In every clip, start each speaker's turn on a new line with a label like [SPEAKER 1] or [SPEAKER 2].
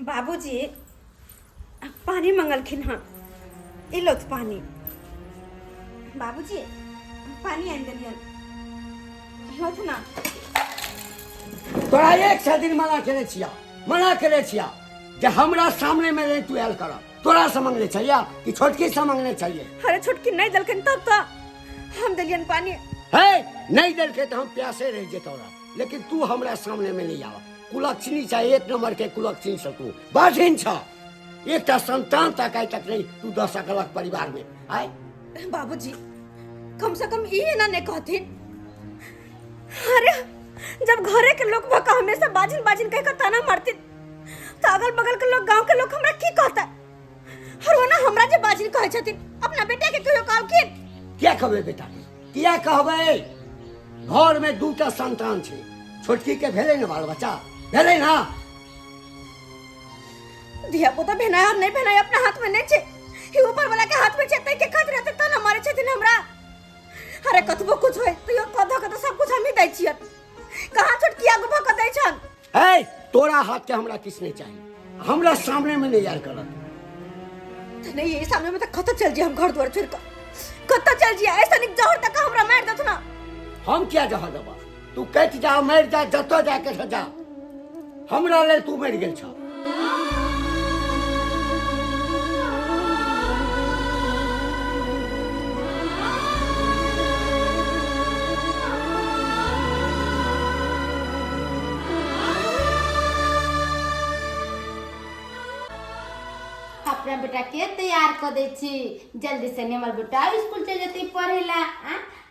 [SPEAKER 1] बाबूजी पानी मंगलखिन हँ, ई लौथ पानी। बाबूजी पानी आनि देलियन, लौथ ना।
[SPEAKER 2] तोरा एक सौ दिन मना केने छिया, मना केने छिया जे हमरा सामने में नहीं तू आयल कर। तोरा से मंगने छलिया कि छोटकी से मंगने छलिए?
[SPEAKER 1] अरे छोटकी नहीं देलखिन तब तो हम देलियन पानी।
[SPEAKER 2] हे नहीं देलके तो हम प्यासे रह जेतौ, लेकिन तू हमरा सामने में नहीं आवा। कुलक्षणी छै, एक नंबर के कुलक्षणी छ तू, बाझिन छ। एकटा संतान तक आइ तक नहीं तू दऽ सकलक परिवार में। आय
[SPEAKER 1] बाबूजी कम से कम ई ना नहीं कहथिन। अरे जब घरे के लोग भका हमेशा बाजिन बाजिन कह के ताना मारथिन तो अगल बगल के लोग, गांव के लोग हमरा की कहता? और वो ना हमरा जे बाजिन कहै छथिन, अपना बेटा के कहियो कहलखिन?
[SPEAKER 2] किया कहबै बेटा के, किया कहबै? घर में दूटा संतान छै, छोटकी के भेलै ने बाल बच्चा, भेलै ना?
[SPEAKER 1] धिया पुता भेनाइ और नहीं भेनाइ अपना हाथ में नहीं छै, ई ऊपर वाला के हाथ में छै। तै के खातिर रहते ताना मारे छथिन हमरा। अरे कतबो कुछ होय तैयो कह धऽ के तो सब कुछ हमही दै छियन, कहाँ छोटकी आगू भऽ कऽ दै छन?
[SPEAKER 2] हे तोरा हाथ के हमरा किछ नहीं चाहिए, हमरा सामने में नहीं यार करत।
[SPEAKER 1] तो नहीं ये सामने में तो कतऽ चल जी, हम घर द्वार छोड़ कऽ कतऽ चल जी? ऐसा निक जहर तक हमरा मार देत ना।
[SPEAKER 2] हम क्या जहर देबा? तू कटि जा, मरि जा, जतऽ जाके से जा, हमरा लेल तू मरि गेल छ।
[SPEAKER 3] अपना बेटा के तैयार कर दै छी जल्दी से, हमर बेटा स्कूल चल जेतै पढ़े ला।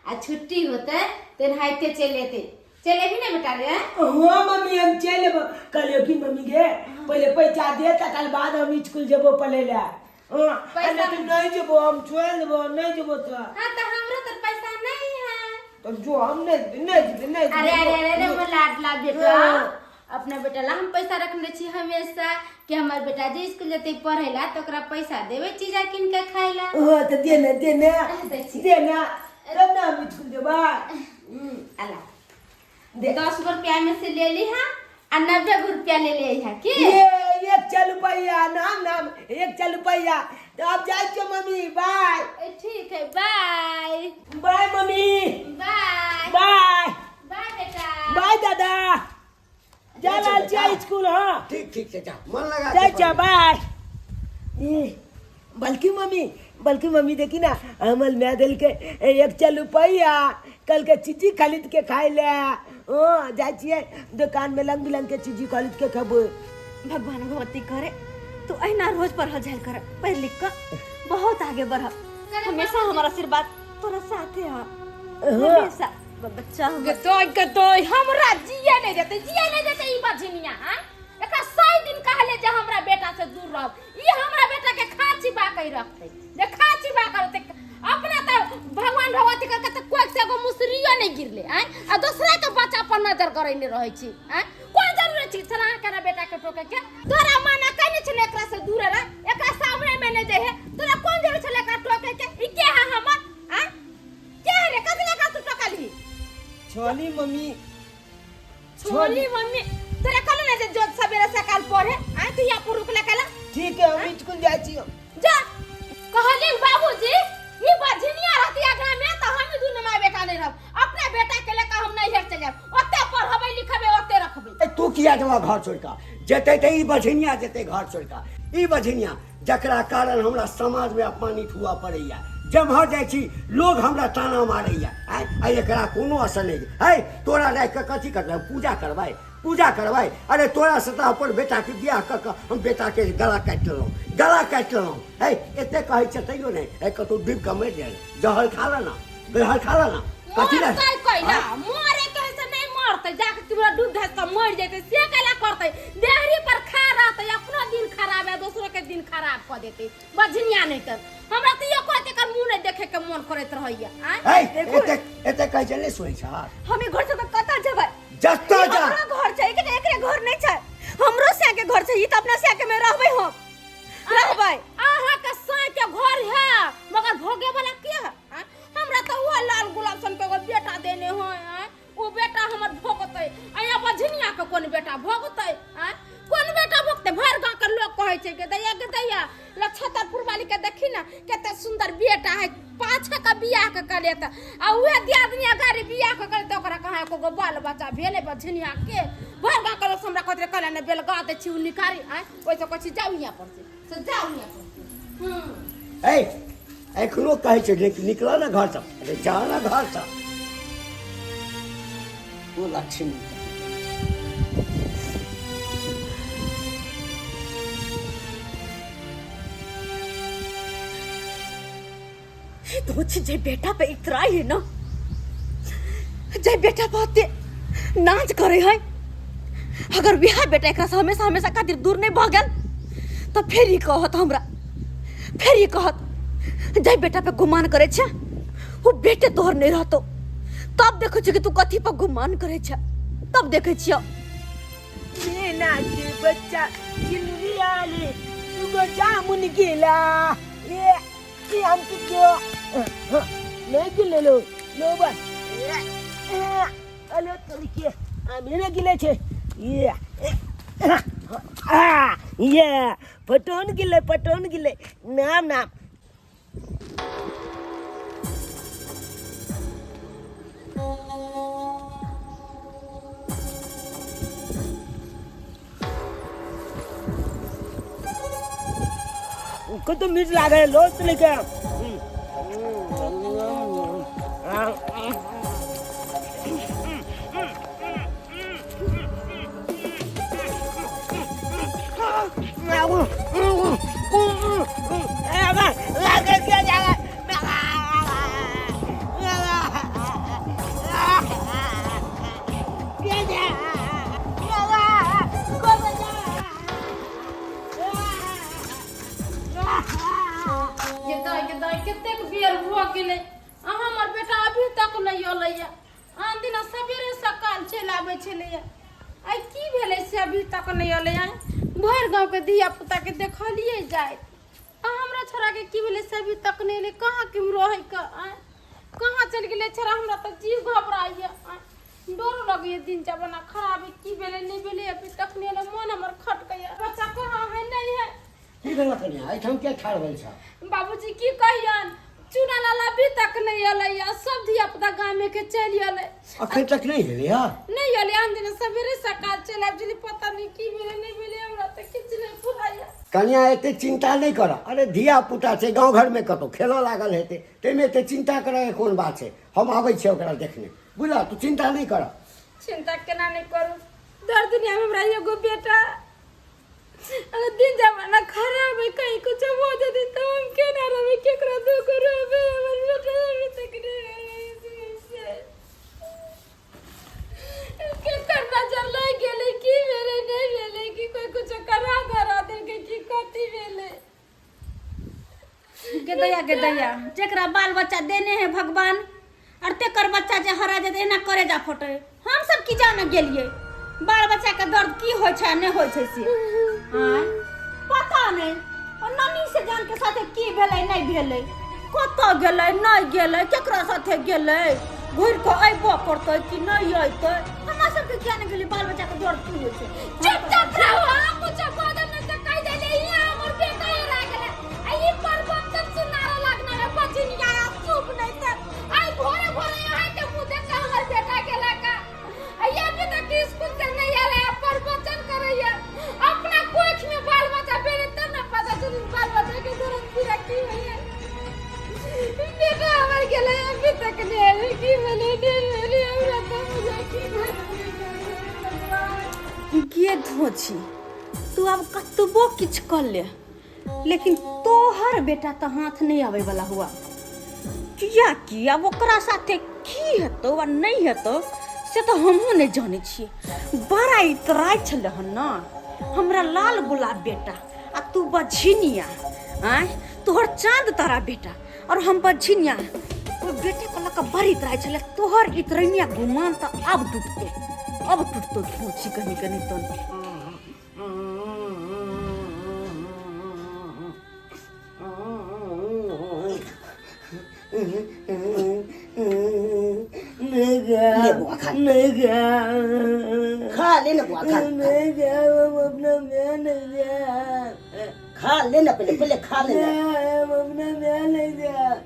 [SPEAKER 3] आ छुट्टी होते तेनाहिते चलि एतै। चलि अबही ने बेटा रे?
[SPEAKER 4] हाँ मम्मी, हम चलि एबो। कहलियो कि मम्मी गे, पहिले पैसा दे तकर बाद हम स्कूल जेबो पढ़े ला। हाँ,
[SPEAKER 3] पैसा-
[SPEAKER 4] लेकिन नहीं जेबो, हम छोड़ देबो, नहीं जेबो तो।
[SPEAKER 3] हाँ तो हमरो तो पैसा नहीं है।
[SPEAKER 4] तो जो हम नहीं नहीं जेबे, नहीं
[SPEAKER 3] अरे
[SPEAKER 4] जेबो।
[SPEAKER 3] अरे अरे अरे हमर लाडला बेटा।
[SPEAKER 4] हाँ।
[SPEAKER 3] अपना बेटा ला हम पैसा रखने छी हमेशा कि हमर बेटा जे स्कूल जेतै पढ़े ला तो ओकरा पैसा देबै चीजा कीन के खाय ला।
[SPEAKER 4] हाँ तो दे ना, दे ना।
[SPEAKER 3] दै छी।
[SPEAKER 4] दे ना तब ना हम स्कूल जेबा।
[SPEAKER 3] अला
[SPEAKER 4] दे।
[SPEAKER 3] 10 गो रुपया में से ले ली हा आ 90 गो रुपया ले ले हा की
[SPEAKER 4] ये एक चल रुपया नाम नाम एक चल रुपया। तो अब जाए छो मम्मी, बाय।
[SPEAKER 3] ठीक है, bye.
[SPEAKER 4] Bye mummy.
[SPEAKER 3] Bye.
[SPEAKER 4] Bye.
[SPEAKER 3] Bye बेटा।
[SPEAKER 4] बाय दादा। जा लाल जा स्कूल। हाँ
[SPEAKER 2] ठीक ठीक से जा, मन लगा
[SPEAKER 4] जा
[SPEAKER 2] के
[SPEAKER 4] जा
[SPEAKER 2] पढ़।
[SPEAKER 4] बाय। ए, बल्कि मम्मी, बल्कि मम्मी देखी ना, हमल मैं दिल के एक चल रुपया कल के चीजी खरीद के खाए ले। ओ जाय छियै दुकान में, रंग बिरंग के चीजी खरीद के खेबै।
[SPEAKER 1] भगवान भगवती करे तू अहिना रोज पढ़ल जायल कर, पढ़ लिख कर बहुत आगे बढ़। हमेशा हमारा आशीर्वाद तोरा साथे है हमेशा बच्चा हमर।
[SPEAKER 3] गदोय गदोय, हमरा जिए नहीं देते, जिए नहीं देते ई बझनिया। हाँ एकरा 100 दिन कहले जे हमरा बेटा से दूर रह, ई हमरा बेटा के खा चिबा के रखते, जे खा चिबा के रखते। अपना तो भगवान भगवती करके तो कोई से एगो मुसरियो नहीं गिरले। आय आ दूसरा के बच्चा पर नजर करैने रहै छी। आय कोन जरूरत छी छला अहाँ के बेटा के टोके के? तोरा माना कहने छले एकरा से दूर रह, एकरा सामने में नहीं दे है, तोरा कोन जरूरत छले एकरा टोके के? ई के है हमर? आय के है रे? कथी लगा तू टोकलही?
[SPEAKER 4] छोली मम्मी।
[SPEAKER 3] छोली मम्मी, तोरा कहले ना जे जो सवेरे सकाल पढ़े आय, तू यहाँ पर रुकला कहला।
[SPEAKER 4] ठीक है, हम स्कूल जाय छी।
[SPEAKER 3] जा कहली बाबूजी, ई बझनिया रहती आगरा में तो हम दुनू माय बेटा नहीं रहब। अपना बेटा के लेकर हम नैहर चल जाब, ओते पढ़बै लिखबै, ओते रखबै।
[SPEAKER 2] ए, तू किया जमा घर छोड़ कऽ जेतै? तऽ ई बझनिया जेतै घर छोड़ कऽ। ई बझनिया जकरा कारण हमरा समाज में अपमानित हुआ पड़ैया, जम्हर जाइ छी लोग हमरा ताना मारैया। आँय आ एकरा कोनो असर नहि है। तोरा राखि कऽ कथी करबै? हम पूजा करबै, पूजा करबै? अरे तोरा से तऽ अपन बेटाके बियाह कऽ कऽ हम बेटाके गला काटि लेलहुँ, गला काटि लेलहुँ। है एते कहै छै तैयो नहि। है कतहु डूबि कऽ मरि जाय, जहर खा ले ना, जहर खा ले ना। कथी लए?
[SPEAKER 3] मरतै कैला? मरे के है से नहीं मरतै, जाके केकरो डूब धस के मर जेतै से कैला करतै? देहरी पर खा रहतै, अपनो दिन खराब है दोसरो के दिन खराब कऽ देतै। बझनिया नहीं तर हमरा तऽ एको एकर मुंह नहीं देखे के मन करैत रहैया। आँय?
[SPEAKER 2] है
[SPEAKER 1] देखू।
[SPEAKER 2] एते एते कहै छै नहि सुनै छ।
[SPEAKER 1] हम ई घर से तऽ कतऽ जेबै?
[SPEAKER 2] जतऽ
[SPEAKER 1] ई
[SPEAKER 2] जा।
[SPEAKER 1] हमरो घर छै, लेकिन एकरे घर नहि छै, हमरो सै के घर छै। ई तऽ अपना सै के में रहबै, हम रहबै।
[SPEAKER 3] अहाँ के साँय के घर है मगर भोगे वाला के है? आँय? हमरा तऽ उहो लाल गुलाब सन के एगो बेटा देने है। आँय? ओ बेटा हमर भोगतै, आ यहाँ बझनिया के कोन बेटा भोगतै? आँय? कोन बेटा भोगतै? भरि गाँव के कहै छै के दैया के दैया लछतरपुर वाली के देखी ना कते सुंदर बेटा है पाछा का बियाह के करे त आ उहे दियादनी गाड़ी बियाह के करे त ओकरा कहाँ एको गो बाल बच्चा भेलै बझनिया के भर गाँव के लोग हमरा कहत रहे कहले ने बेलगा दै छी उ निकारी आँय ओहिसँ कहै छी जाउ हियाँ पर से से जाउ हियाँ पर से हूँ
[SPEAKER 2] ए एखनो कहै छै निकल ना घरसँ। अरे जा ना घरसँ। ओ लक्ष्मी
[SPEAKER 1] तो जे बेटा पे इतराई है ना, जे बेटा बहुते नाच करे है, अगर विहा बेटा एकरा से हमेशा हमेशा खातिर दूर नहीं भऽ गेल तो फेर ई कहत हमरा, फेर ई कहत जे बेटा पे गुमान करे छे वो बेटे तोहर नहीं रहतो। तब देखै छियै कि तू कथी पर गुमान करे छे, तब देखै छियै।
[SPEAKER 4] मीना के बच्चा चिंगियाली तुगो जामुन गिला ये ये हम तो क्यों नहीं गिले लो लो बस अलो तरीके मीना गिले छे ये आ ये पटोन गिले पटोन गिले नाम नाम कतो मीठ लागे लोट लेके।
[SPEAKER 3] ये दाइ के दाइ कतेक बेर भऽ गेलै आ हमर बेटा अभी तक नहि अयलैए। आन दिना सवेरे सकाल चलि आबै छलैए, आइ की भेलै से अभी तक नहि अयलैए। भरि गाँवके धिया पुताके देखलियै जाइत, आ हमरा छोड़ाके की भेलै से अभी तक नहि अयलै। कहाँ केम्हरो है कऽ आँय, कहाँ चलि गेलै छोड़ा? हमरा तऽ जीव घबराइए, आँय डरो लगैए। दिन जमाना खराब है, की भेलै नहि भेलै अभी तक नहि अयलै, मन हमर खटकैए। बच्चा कहाँ है नहि है?
[SPEAKER 2] की भेल कनिया, एहिठाम किया ठाढ़ भेल छ?
[SPEAKER 3] बाबूजी की कहियन, चूना लाल अभी तक नहीं अलै आ सब धिया पुता गामे के चलि अलै।
[SPEAKER 2] अखन तक नहीं एलै हा?
[SPEAKER 3] नहीं अलै, आन दिन सवेरे सकाल चलि आबि छलै, पता नहीं की भेलै नहीं भेलै, हमरा तऽ किछु नहि फुराइया।
[SPEAKER 2] कनिया एते चिंता नहीं कर, अरे धिया पुता छै गाँव घर में कतौ खेलऽ लागल हेतै, ताहिमे एते चिंता करऽ के कोन बात छै? हम आबै छियै ओकरा देखने, बुझल? तू चिंता नहीं कर।
[SPEAKER 3] चिंता केना नहीं करू, दर दुनिया में हमरा एगो बेटा, अगर दिन जमाना खराब है कहीं कुछ हो जाते तो हम केना रहबै, केकरा दुख रहबै? हमर बेटा अभी तक नहीं अयलै, केकर नजर लागि गेलै, की भेलै नहि भेलै, कि कोइ कुछ करा धरा देलकै कि कथी भेलै?
[SPEAKER 1] के दैया के दैया, जेकरा बाल बच्चा देने है भगवान और तेकर बच्चा जे हरा जेतै एना करे जा फटे। हम सब की जाने गेलियै बाल बच्चा के दर्द की होइ छै आ नहि होइ छै से, आँय पता नहि। ओ नानी से जान के साथे की भेलै नहि भेलै, कतऽ गेलै नहि गेलै, केकरा साथे गेलै, घुरि कऽ अयबो करतै कि नहि अयतै, हमरा सबके किया नहि गेलियै बाल बच्चा के दर्द की होइ छै।
[SPEAKER 3] चुपचाप रहो, अहाँ कुछ बाजब नहि तऽ कहि देलियै ई हमर बेटा हेरा गेलै आ ई परवचन सुनारऽ लगना रे बचिनिया चुप नहि तऽ आइ भोरे भोरे अहाँके मुँह देख कऽ हमर बेटा गेला का आ ई अभी तक स्कूल से नहि आयल है, परवचन करैया। अपना कोख में बाल बच्चा भेलै तब ने पता चलल बाल बच्चा के दर्द पीड़ा की होइया। बेटा हमर गेलै अभी तक नहि आयल, की भेलै नहि भेलै हमरा तऽ बुझाइ की भेलै।
[SPEAKER 1] गे धोछी, तू आब कतबो किछु कऽ ले, लेकिन तोहर बेटा तऽ हाथ नहि आबै वाला हुआ, कियाकि आब ओकरा साथे की हेतौ आ नहि हेतौ से तऽ हमहूँ नहि जानै छियै। बड़ा इतराइ छलै हन ने हमरा लाल गुलाब बेटा आ तू बझिनिया, आँय तोहर चाँद तारा बेटा और हम बझिनिया, ओहि बेटे को लऽ कऽ बड़ इतराइ छलै। तोहर इतरैनिया गुमान तऽ आब टूटतौ, अब टूटतौ धोची कहीं कहीं तन।
[SPEAKER 2] ले बुआ खा
[SPEAKER 4] नहीं गया,
[SPEAKER 2] खा ले ना बुआ, खा
[SPEAKER 4] नहीं गया, हम अपना मैं नहीं गया।
[SPEAKER 5] खा ले ने पहिले, पहिले खा ले ने।
[SPEAKER 4] हम अपना माय नहीं जायब।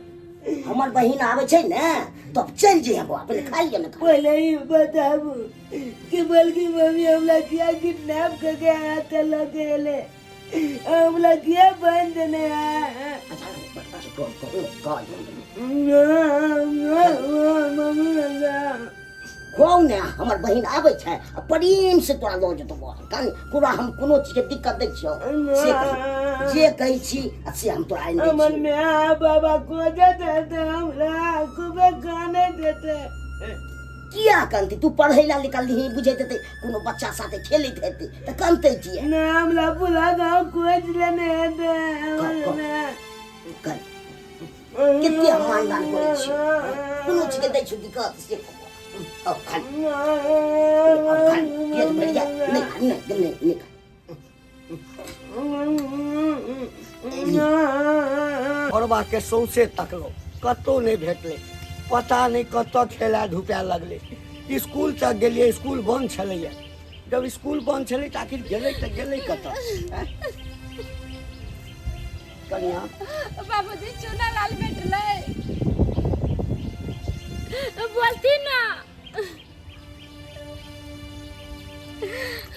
[SPEAKER 5] हमर बहिन आबै छै ने तब चलि जइहे बौआ, पहिले खा लिअ ने। खा
[SPEAKER 4] पहले ही बताबू कि बल्कि मम्मी हमला किया किडनैप करके आया था लगे ले, हमला किया बंद देने आया।
[SPEAKER 5] अच्छा, कह
[SPEAKER 4] मम्मी हमरा
[SPEAKER 5] खुआउ ने, हमर बहिन आबै छै आ प्रेम से तोरा लऽ जेतौ बौआ। कान तोरा हम कोनो चीजके दिक्कत दै छियौ से कही, जे कहै छी आ से हम तोरा आनि दै
[SPEAKER 4] हमर
[SPEAKER 5] छी।
[SPEAKER 4] माय बाबा खोजत हेतै हमरा, खूबे कानैत हेतै।
[SPEAKER 5] किया कनतै? तू पढ़ै लए निकललिही, बुझैत हेतै कोनो बच्चा साथे खेलैत हेतै तऽ कनतै किया?
[SPEAKER 4] ना, हमरा पूरा गाँव खोज लेने हेतै हमर माय।
[SPEAKER 5] कन कते हम मानदान करै छियौ, कोनो चीजके दै छियौ दिक्कत से कहू। अब खा ले, अब खा ले, पेट भरि जाय। नहि खा, नहि नहि नहि खा।
[SPEAKER 2] घरबा के सौंसे तकलहुँ, कतहु नहि भेटलै। पता नहि कतऽ खेला धुपा लगलै। स्कूल तक गेलियै, स्कूल बंद छलैया। जब स्कूल बंद छलै तऽ आखिर गेलै तऽ गेलै कतऽ? आँय? कनिया
[SPEAKER 3] बाबूजी, चूना लाल भेटलै? बोलती ना,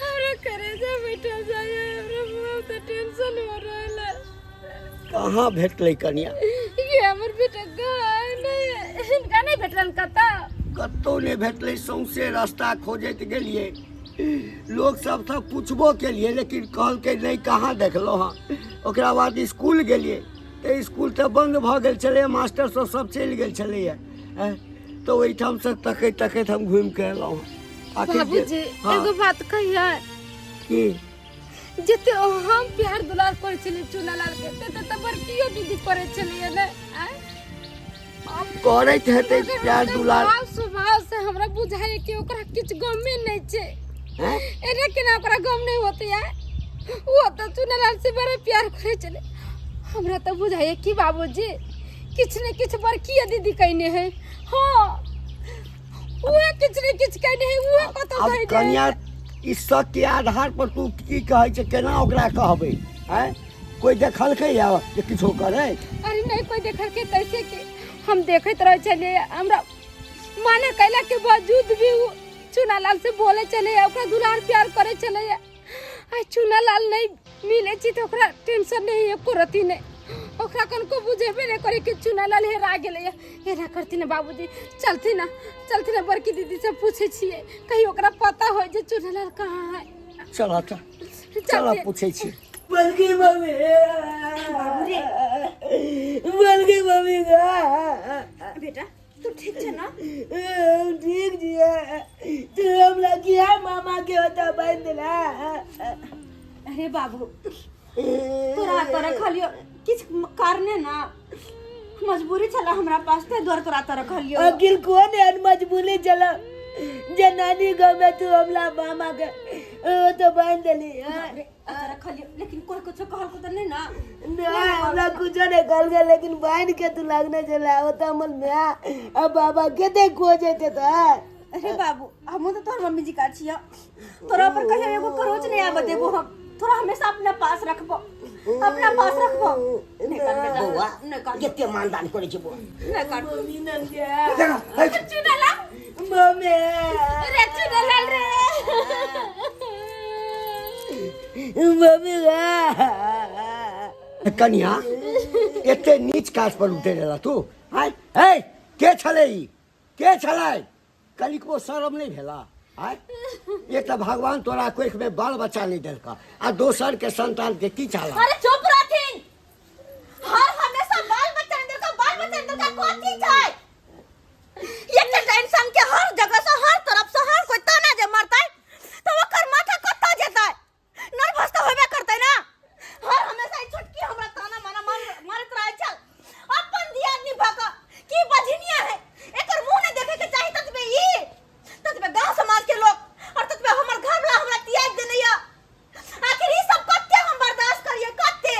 [SPEAKER 3] हमरा करेजा बैठल जाए, हमरा बहुत टेंशन हो रहल है।
[SPEAKER 2] कहाँ भेटलै कनिया?
[SPEAKER 3] ये हमर बेटा कहाँ नहीं, हिनका नहीं भेटलन कतऽ?
[SPEAKER 2] कतहु नहि भेटलै। सौंसे रास्ता खोजैत गेलियै, लोक सबसँ पुछबो केलियै, लेकिन कहलकै नहि कहाँ देखलहुँ हँ। ओकरा बाद स्कूल गेलियै तऽ स्कूल तऽ बन्द भऽ गेल छलैए, मास्टर सब सब चलि गेल छलैए। आँय, तऽ ओहिठामसँ तकैत तकैत हम घुमि कऽ एलहुँ हँ। आखिर
[SPEAKER 3] बाबूजी,
[SPEAKER 2] हँ,
[SPEAKER 3] एगो बात कहिए?
[SPEAKER 2] की?
[SPEAKER 3] जते हम प्यार दुलार करै छलियै चूना लाल के, तेते तऽ बड़कियो दीदी करै छलियै ने? आँय?
[SPEAKER 2] आब करैत हेतै
[SPEAKER 3] मगर
[SPEAKER 2] प्यार
[SPEAKER 3] ओकर
[SPEAKER 2] दुलार।
[SPEAKER 3] भाव स्वभाव से हमरा बुझाइ कि ओकरा किछु गमे नहि छै।
[SPEAKER 2] हैं?
[SPEAKER 3] एना केना ओकरा गम नहि होतै यार? ओ तऽ चुनालाल से बड़ा प्यार करै छलै। हमरा तऽ बुझाइए कि बाबूजी किछु ने किछु बड़किया दीदी कहने है। हाँ, उहे किछु ने किछु कहने है, उहे कतौ
[SPEAKER 2] आब
[SPEAKER 3] कहने है।
[SPEAKER 2] कनिया, ई शक के आधार पर तू की कहै छै? केना ओकरा कहबै? आँय, कोइ देखलकै या जे किछो करै?
[SPEAKER 3] अरे नहीं, कोई देखलकै कैसे के हम देखैत रहै छलियै। हमरा मना कैला के बावजूद भी उ चुनालाल से बोले छलै, ओकरा दुलार प्यार करै छलै। आ चुनालाल नहीं मिले छी तऽ ओकरा टेंशन नहीं, एको रत्ती नहीं। ओकरा कनको बुझेबे नहीं करे कि चुनालाल हेरा गेलै। एना करती ना बाबूजी, चलती ना, चलती ना, बड़की दीदी से पूछे छियै, कहीं ओकरा पता हो जे चुनालाल कहाँ है।
[SPEAKER 2] चल चल चल,
[SPEAKER 3] चलते।
[SPEAKER 2] पूछै छी।
[SPEAKER 4] बल्कि मम्मी, बल्कि मम्मी गा।
[SPEAKER 1] बेटा, तू ठीक छै ना?
[SPEAKER 4] ठीक छियै। तू हमरा किया मामा के ओतऽ बान्हि देला?
[SPEAKER 1] अरे बाबू, तोरा तऽ रखलियो किछु कारणे ना, मजबूरी छला हमरा पास, ताहि दुआरे तोरा तऽ रखलियो।
[SPEAKER 4] अखिल कोन एहन मजबूरी छल जे नानी गाँव में तू हमरा मामा के ओतऽ बान्हि देली?
[SPEAKER 1] बाप रे, ओतऽ रखलियो, लेकिन कोई कुछो कहलको तऽ नहि ना?
[SPEAKER 4] नहीं, हमरा कुछो नहीं कहलकै, लेकिन बान्हि के तू लगने छला ओतऽ। हमर माय आ बाबा कते खोजैत हेतै।
[SPEAKER 1] अरे बाबू, हमहूँ तऽ तोहर मम्मी जी का छियो। तोरा पर कहियो एगो खरोच नहीं आबऽ देबो हम। तोरा हमेशा अपना पास रखबो, अपना पास रखबो। नहीं कर बेटा।
[SPEAKER 5] बौआ,
[SPEAKER 1] नहीं कर।
[SPEAKER 5] कते मानदान करै छै बौआ।
[SPEAKER 1] नहीं कर।
[SPEAKER 4] मम्मी नंगे।
[SPEAKER 3] चुनालाल।
[SPEAKER 4] मम्मी।
[SPEAKER 3] रे चुनालाल रे।
[SPEAKER 4] मम्मी गा।
[SPEAKER 2] कनिया, एते नीच काज पर उतरि एला तू? आँय, हे, के छलै ई? के छलै? कनिकबो शरम नहि भेला? आँय, एक तऽ भगवान तोरा कोखिमे बाल बच्चा नहि देलकऽ आ दोसर के संतान के की चाहला?
[SPEAKER 1] अरे चुप रहथिन। हर हमेशा बाल बच्चा अंदर का, बाल बच्चा अंदर का कथी छै? एकटा इंसान के हर जगह से, हर तरफ से हर कोई ताना जे मारतै तऽ ओकर माथा कतऽ जेतै? नर्वस तऽ होबे करतै ना। हर हमेशा ई छोटकी हमरा ताना माना मार मारैत रहै छल। अपन दियादनी भऽ कऽ की बझनिया है, एकर मुंह नहि देखे के चाही। ततबे ई, ततबे गांव समाज के लोग और ततबे हमर घर वाला हमरा त्याग देने या। आखिर ई सब कते हम बर्दाश्त करिए, कते?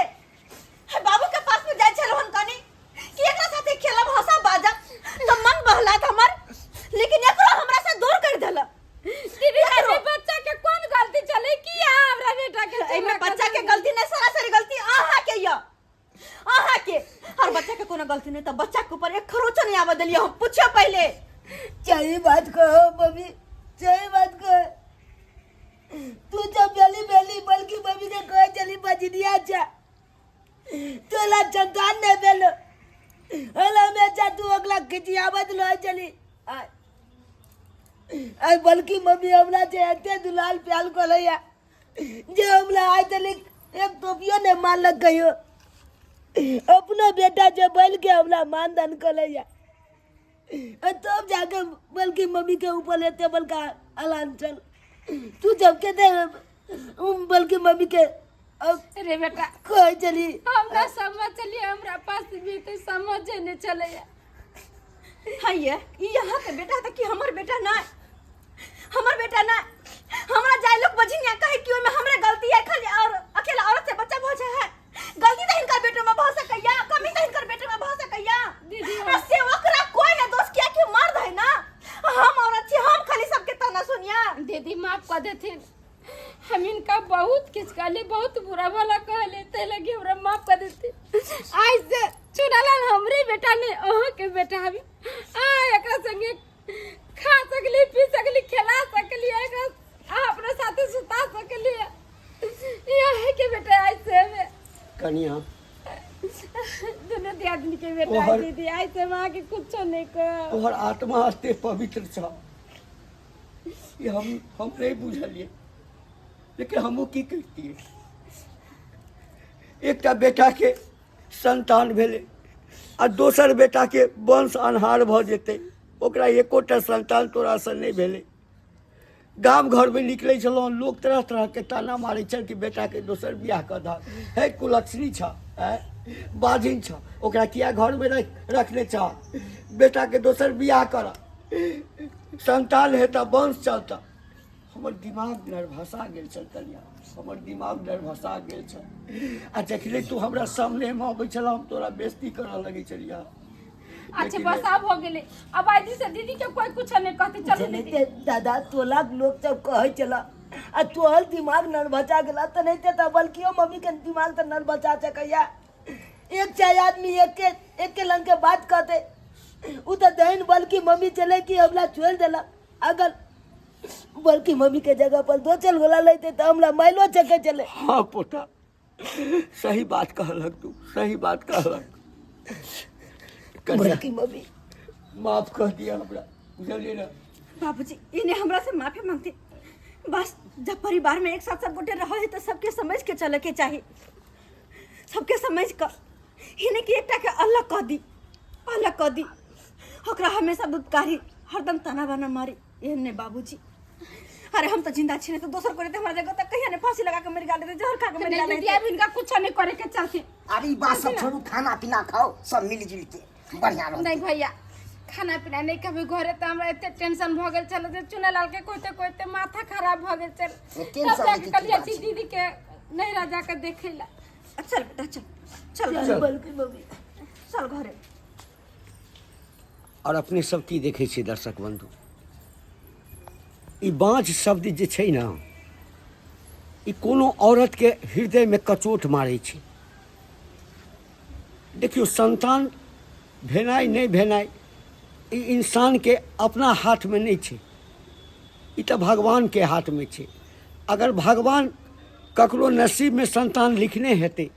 [SPEAKER 1] कोनो गलती नहीं तो बच्चा के ऊपर एक खरोचो नहीं आवे दिलिए हम। पूछो पहले।
[SPEAKER 4] सही बात कहो मम्मी, सही बात कहो। तू जब बेली बेली बल्कि मम्मी के कहे चली बजनिया जा, तोला संतान नहीं बेलो हला हमेशा तू अगला खिचियावत रह चली। आय आय बल्कि मम्मी हमरा जे एते दुलाल प्याल कलैया जे हमरा आय तलिक एक टोपियो नहीं मारलक कहियो। अपना बेटा जे बैल के हमरा मानदान कलैया तब जाके बल्कि मम्मी के ऊपर लेते बल्कि अलान चल तू जब के दे बल्कि मम्मी के अब
[SPEAKER 3] रे बेटा
[SPEAKER 4] कहे चली।
[SPEAKER 3] हम ना समझ चलिए, हमरा पास भी तो समझ नहीं चले।
[SPEAKER 1] हाँ ये यहाँ के बेटा था कि हमर बेटा ना, हमर बेटा ना, हमरा जाय लोग बझिनिया कहे कि ओमे हमरे गलती है खाली और अकेला औरत से बच्चा भऽ जाय है। गलती तो हिनकर बेटो में भऽ सकैया, कमी तो हिनकर बेटो में भऽ सकैया।
[SPEAKER 3] दीदी,
[SPEAKER 1] आ से ओकरा कोई ना दोष किया कि मर्द है ना, हम औरत छी, हम खाली सबके ताना सुनिया।
[SPEAKER 3] दीदी माफ कर देथिन, हम इनका बहुत किछ कहली, बहुत बुरा भला कहले, ते लगी हमरा माफ कर देथिन। आज से चुनालाल हमरे बेटा ने अहाँ के बेटा हबी। आ एकरा संगे खा सकली, पी सकली, खेला सकली, एकरा आ अपना साथे सुता सकली। यह है के बेटा आज से हमें
[SPEAKER 2] कनिया
[SPEAKER 3] दोनों दियादनी के बेटा है दीदी, आज से माँ के कुछ नहीं कह।
[SPEAKER 2] तोहर आत्मा एते पवित्र छ, ये हम नहीं बुझलिए, लेकिन हमहू की करितियै। एकटा बेटा के संतान भेलै आ दोसर बेटा के वंश अन्हार भऽ जेतै, ओकरा एकोटा संतान तोरासँ नहि भेलै। गाम घरमे निकलै छलहुँ, लोक तरह तरहके ताना मारै छल कि बेटाके दोसर बियाह कऽ दहक, हे कुलक्षणी छह, आँय बाझिन छह, ओकरा किया घरमे रखने छह, बेटाके दोसर बियाह करऽ, संतान हेतऽ वंश चलतऽ। हमर दिमाग नर्भसा गेल छल कनिया, हमर दिमाग नर्भसा गेल छल। आ जखने तू हमरा सामनेमे अबै छलह हम तोरा बेइज्जती करऽ लगै छलियह।
[SPEAKER 3] अच्छा बस आब हो गेलै, अब आइ से दीदी के कोई कुछ नहीं कहते। चलू दीदी।
[SPEAKER 4] जनते दादा तोला लोग सब कहै छला आ तोहर दिमाग नर्भसा गेला त नहीं ते बल्कि मम्मी के दिमाग त नर्भसा सकैया। एक चाहे आदमी एक के लंग के बात कहते उ त दहन बल्कि मम्मी चले कि हमरा छोड़ देला। अगर बल्कि मम्मी के जगह पर दो चल गोला लेते तो हमरा माइलो चके चले।
[SPEAKER 2] हाँ पोता सही बात कहलक तू, सही बात कहलक।
[SPEAKER 4] बल्कि मम्मी
[SPEAKER 2] माफ कर दिया हमरा, बुझलिए ना।
[SPEAKER 1] बाबूजी इन्हें हमरा से माफी मांगते। बस जब परिवार में एक साथ सब गोटे रहे है तो सबके समझ के चले के चाहिए, सबके समझ कर इन्हें कि एकटा के अलग कह दी, अलग कह दी, ओकरा हमेशा दुत्कारी हरदम ताना बाना मारी। एहन नहीं बाबूजी, अरे हम तो जिंदा छी नहीं तो दोसर कोई हमरा जगह तक कहिया ने फांसी लगा के मर गेल, जहर खा के मर
[SPEAKER 3] नहीं
[SPEAKER 1] गेल।
[SPEAKER 3] दीदी अब इनका कुछ नहीं करे के चाहती।
[SPEAKER 5] अरे ई बात सब छोड़ू, खाना पीना खाओ सब मिल जुल के बढ़िया रहो।
[SPEAKER 3] नहीं भैया खाना पीना नहीं कभी घरे तो हमरा एते टेंशन भ गेल छल जे चुनालाल के कहते कहते माथा खराब भ गेल छल।
[SPEAKER 5] टेंशन
[SPEAKER 3] तब जाके
[SPEAKER 5] के की
[SPEAKER 3] कहलियै
[SPEAKER 5] बात
[SPEAKER 3] छी
[SPEAKER 5] छै?
[SPEAKER 3] दीदी के नैहरा जाके देखै ला।
[SPEAKER 1] चल बेटा चल, चल
[SPEAKER 4] चल बल्कि मम्मी
[SPEAKER 1] चल घरे।
[SPEAKER 2] और अपने सब की देखै छियै दर्शक बंधु, ई बाँझ शब्द जे छै ने, ई कोनो औरत के हृदय में कचोट मारै छै। देखियौ संतान भेनाइ नहि भेनाइ ई इंसान के अपना हाथ में नहि छै, ई तऽ भगवान के हाथ में छै। अगर भगवान ककरो नसीब में संतान लिखने हेतै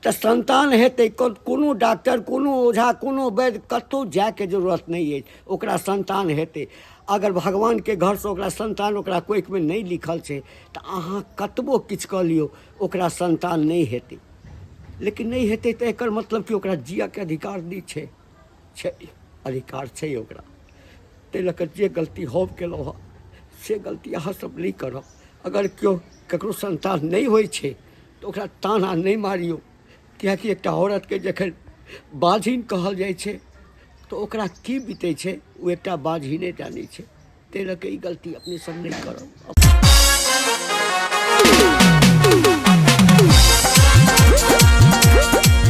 [SPEAKER 2] तऽ संतान हेतै, कोनो डॉक्टर कोनो ओझा कोनो वैद्य कतहु जायके जरूरत नहि अछि, ओकरा संतान हेतै। अगर भगवानके घरसँ ओकरा संतान ओकरा कोखिमे नहि लिखल छै तऽ अहाँ कतबो किछु कऽ लियौ ओकरा संतान नहि हेतै। लेकिन नहि हेतै तऽ एकर मतलब कि ओकरा जियऽके अधिकार नहि छै, छै अधिकार छै ओकरा। ताहि लऽ कऽ जे गलती हम केलहुँ हँ से गलती अहाँ सब नहि करब। अगर केओ ककरो संतान नहि होइ छै तऽ ओकरा ताना नहि मारियौ, किएकि एकटा औरतके जखन बाझिन कहल जाइ छै तऽ ओकरा की बीतै छै ओ एकटा बाझिने जानै छै। ताहि लऽ कऽ ई गलती अपने सब नहि करब।